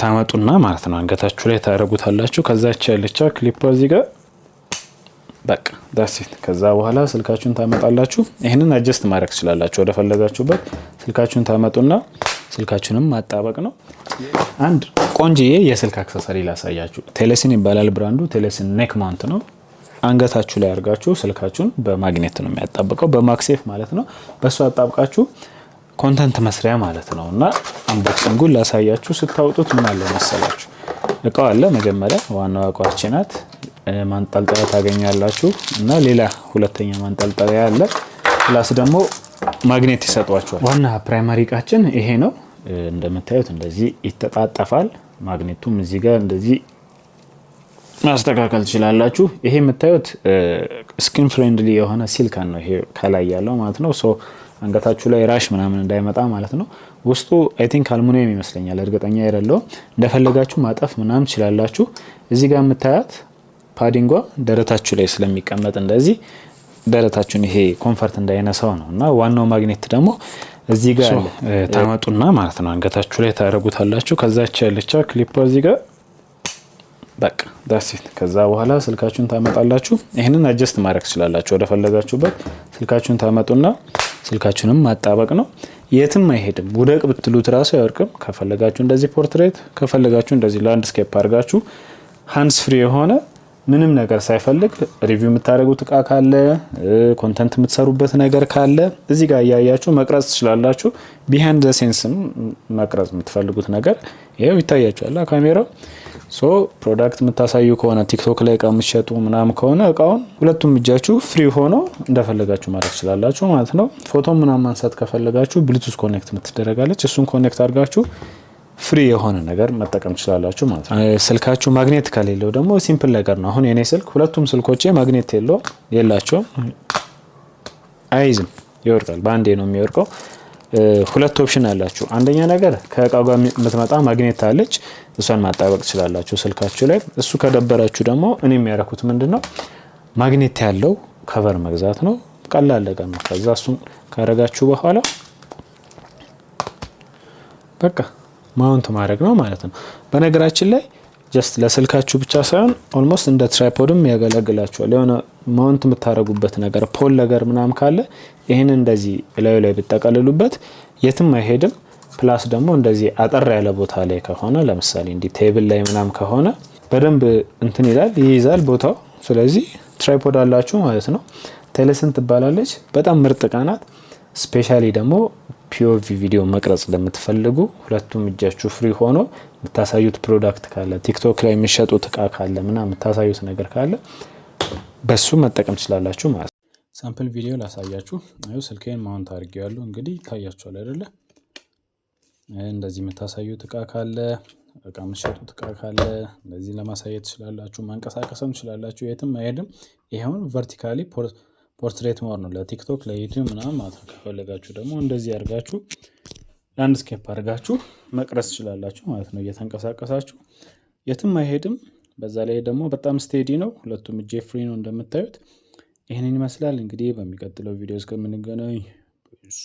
ታመጡና ማለት ነው አንገታችሁ ላይ ታደርጉታላችሁ። ከዛች ያለቻ ክሊፕ እዚህ ጋር፣ በቃ that's it። ከዛ በኋላ ስልካችሁን ታመጣላችሁ። ይህንን adjust ማድረግ ትችላላችሁ ወደ ፈለጋችሁበት። ስልካችሁን ታመጡና ስልካችሁንም ማጣበቅ ነው። አንድ ቆንጅዬ የስልክ accessory ላሳያችሁ። ቴሌስን ይባላል brand ኡ። ቴሌስን neck mount ነው። አንገታችሁ ላይ አድርጋችሁ ስልካችሁን በማግኔት ነው የሚያጣብቀው፣ በ MagSafe ማለት ነው። በእሱ አጣብቃችሁ content መስሪያ ማለት ነው። እና unboxing ኡን ላሳያችሁ። ስታወጡት ምን አለው መሰላችሁ? እቃው አለ። መጀመሪያ ዋናው እቃዎች ናት። ማንጠልጠያ ታገኛላችሁ እና ሌላ ሁለተኛ ማንጠልጠያ አለ። Plus ደግሞ ማግኔት ይሰጧችኋል። ዋና primary እቃችን ይሄ ነው። እንደምታዩት እንደዚህ ይተጣጠፋል። ማግኔቱም እዚህ ጋር እንደዚህ ማስተካከል ትችላላችሁ። ይሄ የምታዩት skin friendly የሆነ silicone ነው። ይሄ ከላይ ያለው ማለት ነው። So አንገታችሁ ላይ rash ምናምን እንዳይመጣ ማለት ነው። ውስጡ I think አልሙኒየም ይመስለኛል፣ እርግጠኛ አይደለሁም። እንደፈለጋችሁ ማጠፍ ምናምን ትችላላችሁ። እዚህ ጋር የምታያት padding ጓ ደረታችሁ ላይ ስለሚቀመጥ እንደዚህ ደረታችሁን ይሄ comfort እንዳይነሳው ነው። እና ዋናው ማግኔት ደግሞ እዚህ ጋር አለ። ታመጡና ማለት ነው አንገታችሁ ላይ ታደርጉታላችሁ። ከዛች ያለቻ ክሊፕ እዚህ ጋር፣ በቃ that's it። ከዛ በኋላ ስልካችሁን ታመጣላችሁ። ይህንን adjust ማድረግ ትችላላችሁ ወደ ፈለጋችሁበት። ስልካችሁን ታመጡና ስልካችሁንም ማጣበቅ ነው። የትም አይሄድም። ውደቅ ብትሉት ራሱ አይወድቅም። ከፈለጋችሁ እንደዚህ portrait፣ ከፈለጋችሁ እንደዚህ landscape አድርጋችሁ hands free የሆነ ምንም ነገር ሳይፈልግ review የምታደርጉት እቃ ካለ፣ content የምትሰሩበት ነገር ካለ እዚህ ጋር እያያችሁ መቅረጽ ትችላላችሁ። Behind the scenes ም መቅረጽ የምትፈልጉት ነገር ይኸው ይታያችኋል ካሜራው። So product የምታሳዩ ከሆነ፣ ቲክቶክ ላይ እቃ የምትሸጡ ምናምን ከሆነ እቃውን ሁለቱም እጃችሁ free ሆኖ እንደፈለጋችሁ ማድረግ ትችላላችሁ ማለት ነው። ፎቶ ምናምን ማንሳት ከፈለጋችሁ Bluetooth connect የምትደረጋለች፣ እሱን connect አድርጋችሁ free የሆነ ነገር መጠቀም ትችላላችሁ ማለት ነው። ስልካችሁ ማግኔት ከሌለው ደግሞ simple ነገር ነው። አሁን የኔ ስልክ፣ ሁለቱም ስልኮቼ ማግኔት የለውም የላቸውም፣ አይዝም፣ ይወድቃል። በአንዴ ነው የሚወድቀው። ሁለት option አላችሁ። አንደኛ ነገር ከእቃው ጋር የምትመጣ ማግኔት አለች፣ እሷን ማጣበቅ ትችላላችሁ ስልካችሁ ላይ። እሱ ከደበራችሁ ደግሞ እኔ የሚያደርኩት ምንድን ነው፣ ማግኔት ያለው cover መግዛት ነው። ቀላል ነገር ነው። ከዛ እሱን ካረጋችሁ በኋላ በቃ mount ማድረግ ነው ማለት ነው። በነገራችን ላይ just ለስልካችሁ ብቻ ሳይሆን almost እንደ tripod ም ያገለግላችኋል። የሆነ mount የምታደርጉበት ነገር pole ነገር ምናምን ካለ ይህን እንደዚህ እላዩ ላይ ብትጠቀልሉበት የትም አይሄድም። Plus ደግሞ እንደዚህ አጠር ያለ ቦታ ላይ ከሆነ፣ ለምሳሌ እንዲህ table ላይ ምናምን ከሆነ በደንብ እንትን ይላል፣ ይይዛል ቦታው። ስለዚህ tripod አላችሁ ማለት ነው። ቴሌስን ትባላለች። በጣም ምርጥ እቃ ናት። Specially ደግሞ POV ቪዲዮ መቅረጽ ለምትፈልጉ፣ ሁለቱም እጃችሁ free ሆኖ የምታሳዩት product ካለ፣ ቲክቶክ ላይ የሚሸጡት እቃ ካለ ምናምን የምታሳዩት ነገር ካለ በሱ መጠቀም ትችላላችሁ ማለት ነው። Sample ቪዲዮ ላሳያችሁ። አዩ፣ ስልኬን mount አድርጌዋለሁ። እንግዲህ ይታያችኋል አይደለ? እንደዚህ የምታሳዩት እቃ ካለ፣ እቃ የምትሸጡት እቃ ካለ እንደዚህ ለማሳየት ትችላላችሁ። ማንቀሳቀስም ትችላላችሁ። የትም አይሄድም። ይኸውን vertically portrait mode ነው ለቲክቶክ፣ ለዩቲዩብ ምናምን ማለት ነው። ከፈለጋችሁ ደግሞ እንደዚህ አድርጋችሁ landscape አድርጋችሁ መቅረጽ ትችላላችሁ ማለት ነው። እየተንቀሳቀሳችሁ የትም አይሄድም። በዛ ላይ ደግሞ በጣም steady ነው። ሁለቱም እጄ free ነው እንደምታዩት። ይህንን ይመስላል እንግዲህ። በሚቀጥለው ቪዲዮ እስከምንገናኝ peace።